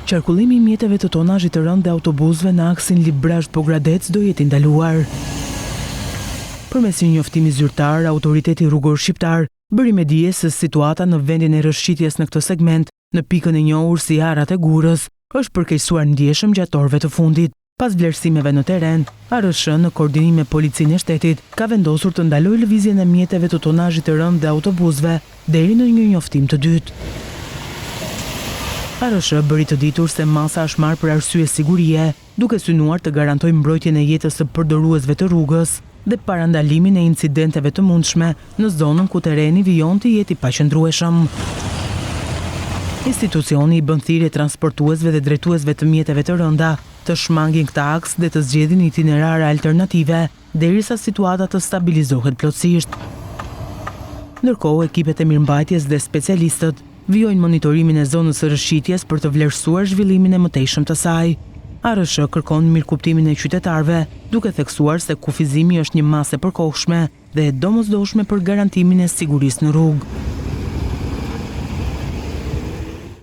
Qarkullimi i mjeteve të tonazhit të rëndë dhe autobusëve në aksin Librazhd-Pogradec do jetë i ndaluar. Përmes një njoftimi zyrtar, Autoriteti Rrugor Shqiptar bëri me dije se situata në vendin e rrëshqitjes në këtë segment, në pikën e njohur si Arrat e Gurrës, është përkeqësuar ndjeshëm gjatë orëve të fundit. Pas vlerësimeve në terren, ARSH në koordinim me Policinë e Shtetit ka vendosur të ndalojë lëvizjen e mjeteve të tonazhit të rëndë dhe autobusëve deri në një njoftim të dytë. ARSH bëri të ditur se masa është marrë për arsye sigurie, duke synuar të garantojë mbrojtjen e jetës së përdoruesve të rrugës dhe parandalimin e incidenteve të mundshme në zonën ku terreni vijon të jetë i paqëndrueshëm. Institucioni i bën thirrje transportuesve dhe drejtuesve të mjeteve të rënda të shmangin këtë aks dhe të zgjedhin itinerare alternative derisa situata të stabilizohet plotësisht. Ndërkohë, ekipet e mirëmbajtjes dhe specialistët vijojnë monitorimin e zonës së rrëshqitjes për të vlerësuar zhvillimin e mëtejshëm të saj. ARSH kërkon mirëkuptimin e qytetarëve, duke theksuar se kufizimi është një masë e përkohshme dhe e domosdoshme për garantimin e sigurisë në rrugë.